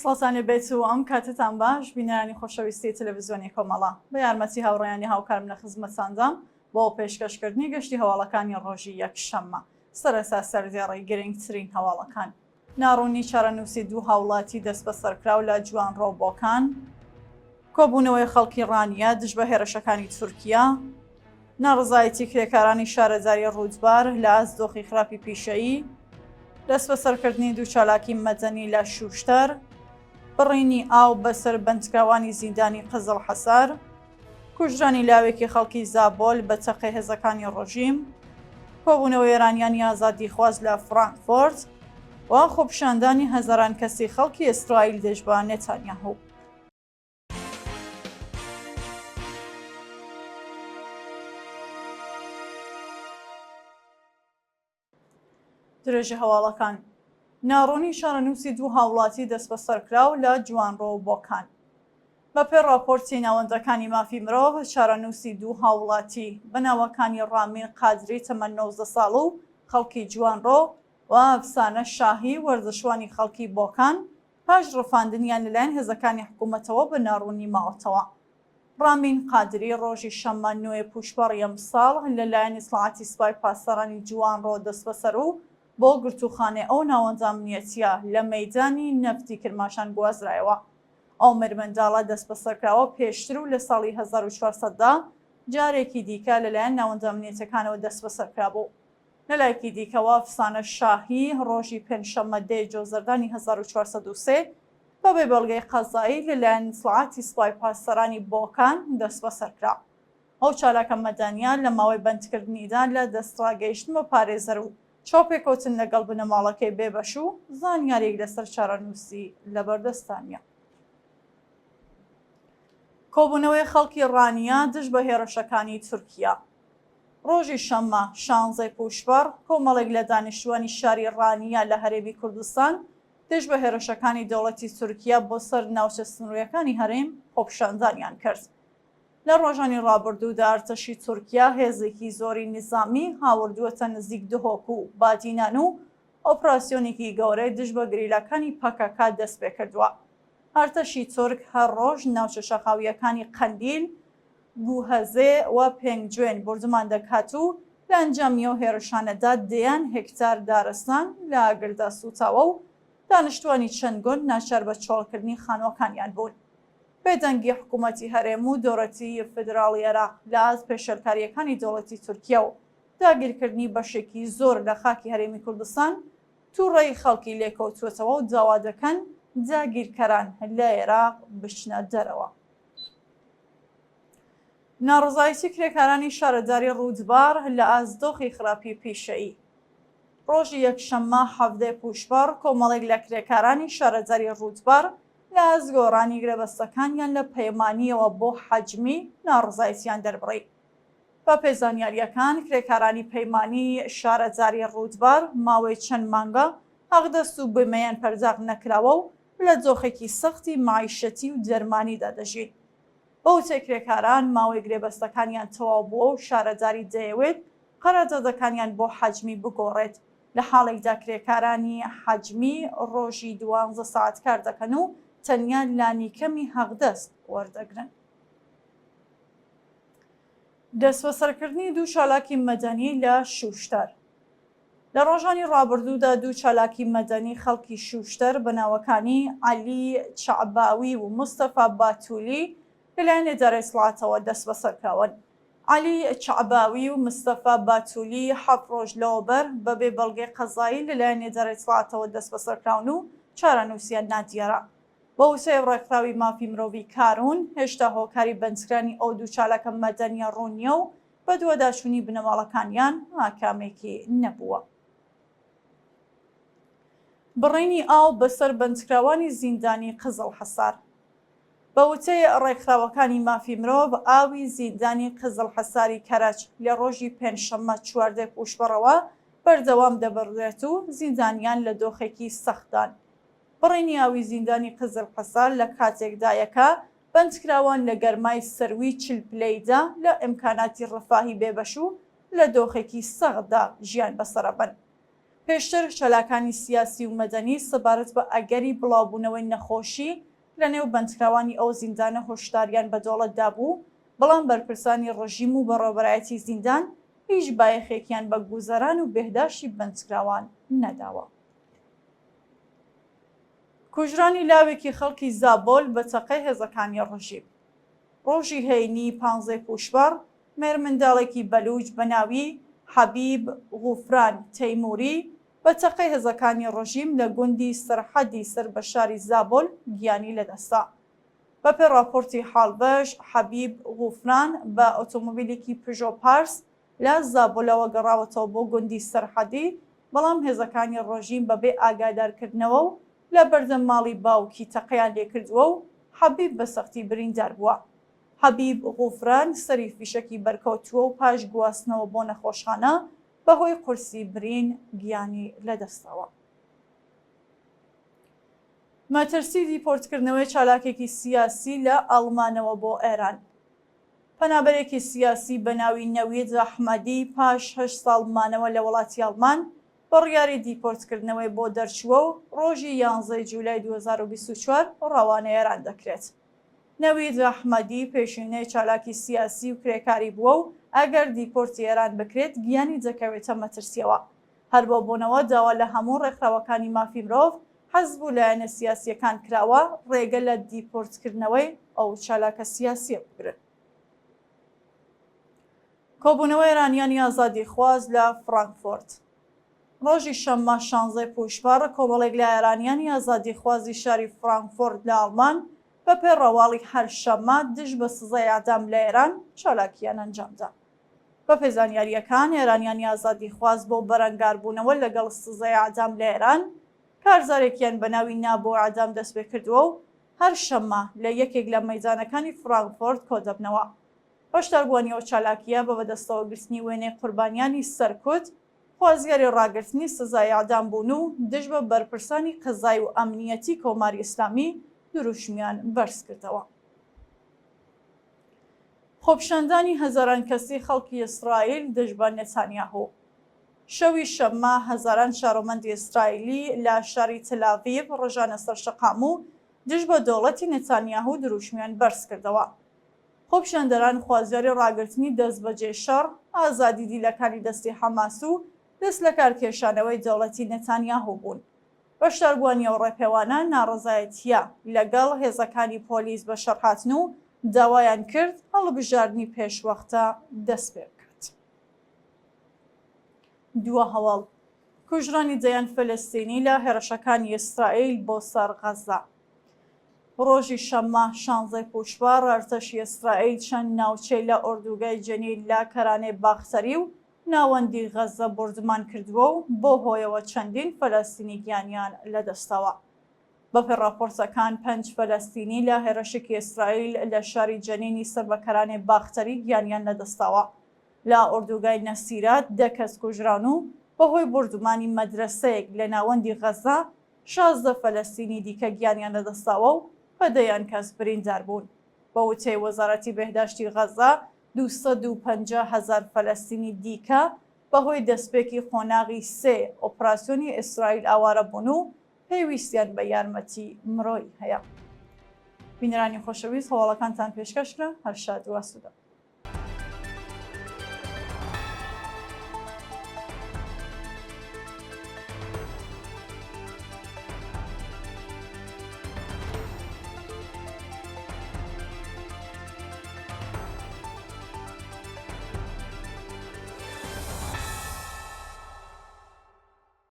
سڵاوتان لێ بێت و ئەم کاتەتان باش بینەرانی خۆشەویستی تەلەڤزیۆنی کۆمەڵە. بە یارمەتی هاوڕێیانی هاوکارم لە خزمەتتاندام بۆ پێشکەشکردنی گەشتی هەواڵەکانی ڕۆژی یەکشەممە. سەرەتا سەردێڕی گرنگترین هەواڵەکان. ناڕوونی چارەنووسی دوو هاوڵاتی دەستبەسەرکراو لە جوانڕۆ بۆکان، کۆبوونەوەی خەڵکی ڕانیە دژ بە هێرشەکانی تورکیا، ناڕەزایەتی کرێکارانی شارەداری ڕوودبار لە ئاست دۆخی خراپی پیشەیی، دەستبەسەرکردنی دوو چالاکی مەدەنی لە شوشتەر، بڕینی ئاو بەسەر بەندکراوانی زیندانی قزڵحەسار، کوژرانی لاوێکی خەڵکی زابۆل بە چەقەی هێزەکانی ڕژیم، کۆبوونەوەی ئێرانیانی ئازادیخواز لە فرانکفۆرت و خۆپیشاندانی هەزاران کەسی خەڵکی ئیسرائیل دژ بە نێتانیاهوو. درێژە هەواڵەکان ناڕوونی چارەنووسی دوو هاوڵاتی دەستبەسەرکراو لە جوانڕۆ و بۆکان. بەپێی ڕاپۆرتی ناوەندەکانی مافی مرۆڤ، چارەنووسی دوو هاوڵاتی بە ناوەکانی ڕامین قادری تەمەن 19 ساڵ و خەڵکی جوانڕۆ و ئەفسانە شاهی وەرزشوانی خەڵکی بۆکان پاش ڕفاندنیان لەلایەن هێزەکانی حکوومەتەوە بە ناڕوونی ماوەتەوە. ڕامین قادری ڕۆژی شەممە نۆ پووشپەڕی ئەمساڵ لە لایەن ئیتڵاعاتی سپای پاسدارانی جوانڕۆ دەستبەسەر و بۆ گرتووخانەی ئەو ناوەندە ئەمنییەتییە لە مەیدانی نەفتی کرماشان گوازرایەوە. ئەو مێرمنداڵە دەستبەسەرکراوە پێشتر و لە ساڵی 1400 دا جارێکی دیکە لە لایەن ناوەندە ئەمنییەتییەکانەوە دەستبەسەر کرابوو. لە لایەکی دیکەوە ئەفسانە شاهی ڕۆژی پێنجشەممە دە ی جۆزەردانی 1403 بەبێ بەڵگەی قەزایی لەلایەن ئیتڵاعاتی سپای پاسدارانی بۆکان دەستبەسەر کرا. ئەو چالاکە مەدەنییە لە ماوەی بەندکردنیدا لە دەستڕاگەیشتن بە پارێزەر و چاوپێکەوتن لەگەڵ بنەماڵەکەی بێبەش و زانیاریی لەسەر چارەنووسی لەبەردەستدا نییە. کۆبوونەوەی خەڵکی ڕانیە دژ بە هێڕشەکانی تورکیا. ڕۆژی شەممە شانزەی پووشپەڕ، کۆمەڵێک لە دانیشتووانی شاری ڕانیە لە هەرێمی کوردستان دژ بە هێرشەکانی دەوڵەتی تورکیا بۆ سەر ناوچە سنوورییەکانی هەرێم خۆپیشاندانیان کرد. لە ڕۆژانی ڕابردوودا ئەرتەشی تورکیا هێزێکی زۆری نیزامی هاوردووەتە نزیک دهۆک و بادینان و ئۆپراسیۆنێکی گەورەی دژ بە گریلاکانی پەکەکە دەستپێکردووە. ئەرتەشی تورک هەر ڕۆژ ناوچە شاخاوییەکانی قەندیل، گوهەزێ و پێنجوێن بوردمان دەکات و لە ئەنجامی ئەو هێرشانەدا دەیان هێکتار دارستان لە ئاگردا سووتاوە و دانیشتووانی چەند گوند ناچار بە چۆڵکردنی خانووەکانیان بوون. بێدەنگی حکوومەتی هەرێم و دەوڵەتی فیدراڵی عێراق لە ئاست پێشێلکارییەکانی دەوڵەتی تورکیا و داگیرکردنی بەشێکی زۆر لە خاکی هەرێمی کوردستان تووڕەیی خەڵکی لێکەوتووەتەوە و داوا دەکەن داگیرکەران لە عێراق بچنە دەرەوە. ناڕەزایەتی کرێکارانی شارەداری ڕوودبار لە ئاست دۆخی خراپی پیشەیی. ڕۆژی یەکشەممە 17 پووشپەڕ کۆمەڵێک لە کرێکارانی شارەداری ڕوودبار لە ئاست گۆڕانی گرێبەستەکانیان لە پەیمانییەوە بۆ حەجمی ناڕەزایەتیان دەربڕی. بەپێی زانیارییەکان کرێکارانی پەیمانی شارەداری ڕوودبار ماوەی چەند مانگە حەقدەست و بیمەیان پەرداخت نەکراوە و لە دۆخێکی سەختی مەعیشەتی و دەرمانیدا دەژین. بەوتەی کرێکاران، ماوەی گرێبەستەکانیان تەواو بووە و شارەداری دەیەوێت قەرەدادەکانیان بۆ حەجمی بگۆڕێت، لە حاڵێکدا کرێکارانی حەجمی ڕۆژی دوانزە سەعات کار دەکەن و تەنیا لانیکەمی حەقدەست وەردەگرن. دەستبەسەرکردنی دوو چالاکی مەدەنی لە شوشتەر. لە ڕۆژانی ڕابردوودا دوو چالاکی مەدەنی خەڵکی شوشتەر بە ناوەکانی عەلی چەعباوی و مستەفا باتولی لەلایەن ئیدارەی ئیتڵاعاتەوە دەستبەسەر کراون. عەلی چەعباوی و مستەفا باتولی حەفت ڕۆژ لەوەبەر بەبێ بەڵگەی قەزایی لەلایەن ئیدارەی ئیتڵاعاتەوە دەستبەسەر کراون و چارەنووسیان نادیارە. بە وتەی ڕێکخراوی مافی مرۆڤی کارون، هێشتا هۆکاری بەندکرانی ئەو دوو چالاکە مەدەنییە ڕوون نییە و بەدواداچوونی بنەماڵەکانیان ئاکامێکی نەبووە. بڕینی ئاو بەسەر بەندکراوانی زیندانی قزڵحەسار. بە وتەی ڕێکخراوەکانی مافی مرۆڤ، ئاوی زیندانی قزڵحەساری کەرەج لە ڕۆژی پێنجشەممە 14 پووشپەڕەوە بەردەوام دەبڕدرێت و زیندانیان لە دۆخێکی سەختدان. بڕینی ئاوی زیندانی قزڵحەسار لە کاتێکدایە کە بەندکراوان لە گەرمای سەرووی 40 پلەیدا لە ئیمکاناتی ڕەفاهی بێبەش و لە دۆخێکی سەختدا ژیان بەسەرەبەن. پێشتر چالاکانی سیاسی و مەدەنی سەبارەت بە ئەگەری بڵاوبوونەوەی نەخۆشی لە نێو بەندکراوانی ئەو زیندانە هۆشداریان بە دەوڵەت دابوو، بەڵام بەرپرسانی ڕژیم و بەڕێوەبەرایەتی زیندان هیچ بایەخێکیان بە گوزەران و بێهداشتی بەندکراوان نەداوە. کوژرانی لاوێکی خەڵکی زابۆل بە تەقەی هێزەکانی ڕژیم. ڕۆژی هەینی پانزەی پووشپەڕ، مێرمنداڵێکی بەلووچ بە ناوی حەبیب غوفران تەیمووری بە تەقەی هێزەکانی ڕژیم لە گوندی سەرحەدی سەر بە شاری زابۆل گیانی لەدەستدا. بەپێی ڕاپۆرتی حاڵبەش، حەبیب غوفران بە ئۆتۆمۆبیلێکی پژۆ پارس لە زابۆلەوە گەڕاوەتەوە بۆ گوندی سەرحەدی، بەڵام هێزەکانی ڕژیم بەبێ ئاگادارکردنەوە و لە بەردەم ماڵی باوکی تەقەیان لێکردووە و حەبیب بە سەختی بریندار بووە. حەبیب غوفران سەری فیشەکی بەرکەوتووە و پاش گواستنەوە بۆ نەخۆشخانە بەهۆی قورسی برین گیانی لەدەستداوە. مەترسی دیپۆرتکردنەوەی چالاکێکی سیاسی لە ئەڵمانەوە بۆ ئێران. پەنابەرێکی سیاسی بە ناوی نەوید ئەحمەدی پاش هەشت ساڵ مانەوە لە وڵاتی ئەڵمان بڕیاری دیپۆرتکردنەوەی بۆ دەرچووە و ڕۆژی یانزەی جولای 2024 ڕەوانەی ئێران دەکرێت. نەوید ئەحمەدی پێشینەی چالاکی سیاسی و کرێکاری بووە و ئەگەر دیپۆرتی ئێران بکرێت گیانی دەکەوێتە مەترسییەوە. هەر بەو بۆنەوە داوا لە هەموو ڕێکخراوەکانی مافی مرۆڤ، حزب و لایەنە سیاسییەکان کراوە ڕێگە لە دیپۆرتکردنەوەی ئەو چالاکە سیاسییە بگرن. کۆبوونەوەی ئێرانیانی ئازادیخواز لە فڕانکفۆرت. ڕۆژی شەممە شانزەی پووشپەڕ، کۆمەڵێک لە ئێرانیانی ئازادیخوازی شاری فڕانکفۆرت لە ئاڵمان بە پێی ڕەواڵی هەر شەممە دژ بە سزای ئێعدام لە ئێران چالاکییان ئەنجام دا. بە پێی زانیارییەکان، ئێرانیانی ئازادیخواز بۆ بەرەنگاربوونەوە لەگەڵ سزای ئێعدام لە ئێران، کارزارێکیان بە ناوی نا بۆ ئێعدام دەستپێکردووە و هەر شەممە لە یەکێک لە مەیدانەکانی فڕانکفۆرت کۆدەبنەوە. بەشداربووانی ئەو چالاکییە بە بەدەستەوەگرتنی وێنەی قوربانیانی سەرکوت، خوازیاری ڕاگرتنی سزای ئێعدام بوون و دژ بە بەرپرسانی قەزای و ئەمنییەتی کۆماری ئیسلامی دروشمیان بەرز کردەوە. خۆپیشاندانی هەزاران کەسی خەڵکی ئیسرائیل دژ بە نێتانیاهۆ. شەوی شەممە هەزاران شارۆمەندی ئیسرائیلی لە شاری تەلاڤیڤ ڕژانە سەر شەقام و دژ بە دەوڵەتی نێتانیاهو دروشمیان بەرز کردەوە. خۆپیشاندەران خوازیاری ڕاگرتنی دەستبەجێ شەڕ، ئازادی دیلەکانی دەستی حەماس و دەستلەکارکێشانەوەی دەوڵەتی نێتانیاهو بوون. بەشداربووانی ئەو ڕێپێوانە ناڕەزایەتییە لەگەڵ هێزەکانی پۆلیس بەشەڕ هاتن و داوایان کرد هەڵبژاردنی پێشوەختە دەستپێبکات. دوا هەواڵ، کوژرانی دەیان فەلەستینی لە هێرشەکانی ئیسرائیل بۆ سەر غەززە. ڕۆژی شەممە شانزەی پووشپەڕ، ئەرتەشی ئیسرائیل چەند ناوچەی لە ئۆردوگای جەنین لە کەرانەی باختەری و ناوەندی غەززە بۆردومان کردووە و بەو هۆیەوە چەندین فەلەستینی گیانیان لەدەستداوە. بەپێی ڕاپۆرتەکان پێنج فەلەستینی لە هێرشێکی ئیسرائیل لە شاری جەنینی سەر بە کەرانەی باختەری گیانیان لەدەستداوە. لە ئۆردوگای نەسیرات دە کەس کوژران و بەهۆی بۆردومانی مەدرەسەیەک لە ناوەندی غەززە 16 فەلەستینی دیکە گیانیان لەدەستداوە و بە دەیان کەس بریندار بوون. بە وتەی وەزارەتی بێهداشتی غەززە، 250 هەزار فەلەستینی دیکە بەهۆی دەستپێکی قۆناغی سێ ئۆپراسیۆنی ئیسرائیل ئاوارە بوون و پێویستیان بە یارمەتی مرۆیی هەیە. بینەرانی خۆشەویست هەواڵەکانتان پێشکەش کرا، هەر شاد و ئاسوودە بن.